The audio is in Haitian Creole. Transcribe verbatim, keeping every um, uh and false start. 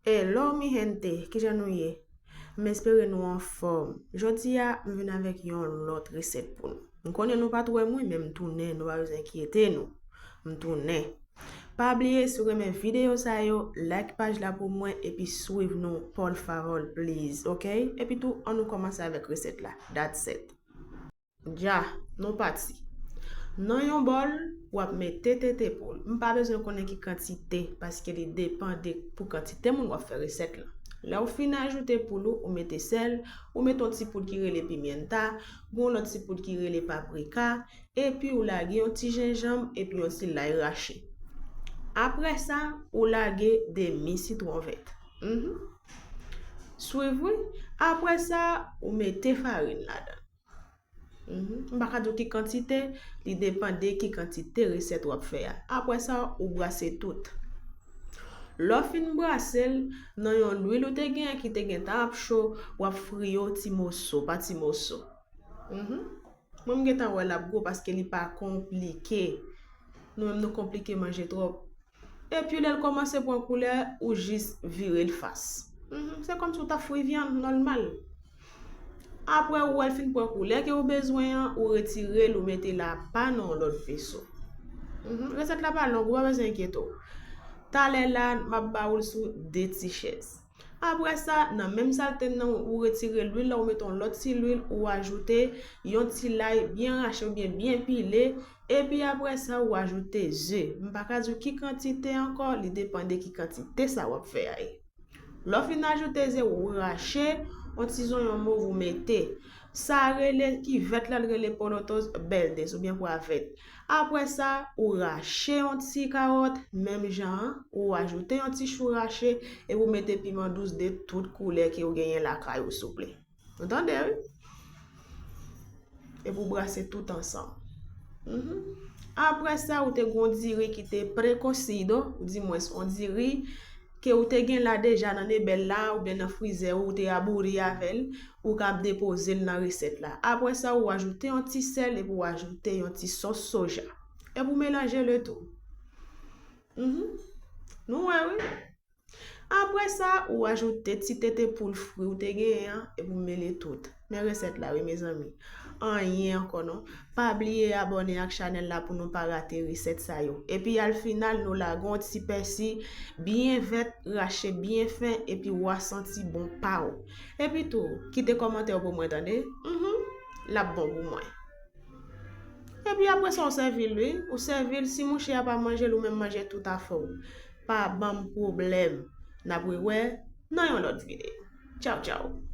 Hello mi gente, kijan nou ye? M espere nou anfòm. Jodi a, m vin avèk yon lòt resèt pou nou. M konnen nou pa t wè mwen, men m tounen, nou pa bezwen enkyete nou. M tounen. Pa bliye, si w renmen videyo sa yo, like paj la pou mwen epi swiv nou, por favor, please, ok? Epi tou, ann nou kòmanse avèk resèt la. That's it. Dja, nou pati. Nan yon bòl, w ap mete tete poul. M pa bezwen konnen ki kantite, paske li depann de pou kantite moun w ap fè resèt la. Lè w fin ajoute poul ou, ou mete sèl, ou mete yon ti poud ki rele pimienta, gon lòt ti poud ki rele paprika, epi ou lage yon ti jenjanm epi yon ti lay rache. Apre sa, ou lage demi sitwon vèt. Mhm. Swiv wi. Apre sa, ou mete farin ladan. Mhm. M pa ka di w ki kantite, li depann de ki kantite resèt w ap fè a. Apre sa, ou brase tout. Lè w fin brase l, nan yon lwil ou te genyen ki te gentan ap cho, w ap fri yo ti moso pa ti moso. Mhm. Mwen, m gentan wè l ap gwo paske li pa konplike. Nou menm, nou konplike manje twòp. Epi lè l kòmanse pran koulè, ou jis vire l fas. Mhm, se kòmsi w t ap fri vyann nòmal. Apre ou wè l fin pran koulè ke ou bezwen an, ou retire l, ou mete l apa nan yon lòt veso. Mhm, resèt la pa long, ou pa bezwen enkyete w. Talè la, m ap ba ou l sou de ti chèz. Apre sa, nan menm sa l te nan, ou retire lwil la, ou mete yon lòt ti lwil, ou ajoute yon ti lay byen rache oubyen byen pile, epi apre sa, ou ajoute ze. M pa ka di w ki kantite ankò, li depann de ki kantite sa w ap fè a ye. Lè w fin ajoute ze, ou rache yon ti zonyon mov ou mete. Sa rele, ki vèt la, l rele porotos verdes oubyen pwa vèt. Apre sa, ou rache yon ti kawòt, menm jan an, ou ajoute yon ti chou rache, epi ou mete piman dous de tout koulè ke w genyen lakay ou, souple. Ou tande, wi? Epi ou brase tout ansanm. Mhm. Apre sa, ou te gon diri ki te precocido, ou di mwens, on diri ke ou te gen la deja nan nebèl la, oubyen nan frizè ou, ou te abouri avè l, ou ka depoze l nan resèt la. Apre sa, ou ajoute yon ti sèl epi ou ajoute yon ti sòs soja. Epi ou melanje le tou. Mhm. Nou wè, wi. Apre sa, ou ajoute ti tete poul fri ou te genyen an, epi ou mele tout. Men resèt la, wi, mezanmi. Anyen ankò non. Pa bliye abòne ak chanèl la pou nou pa rate resèt sa yo. Epi al final, nou lage yon ti pèsi byen vèt, rache byen fen, epi w a santi bon pa w. Epi tou, kite kòmantè w pou mwen tande. Mhm. L ap bon pou mwen. Epi apre sa, w sèvi l, wi. Ou sèvi l, si mouche a pa manje l, ou menm manje tout afè w. Pa ban m pwoblèm. N ap rewè nan yon lòt videyo. Tchaw, tchaw.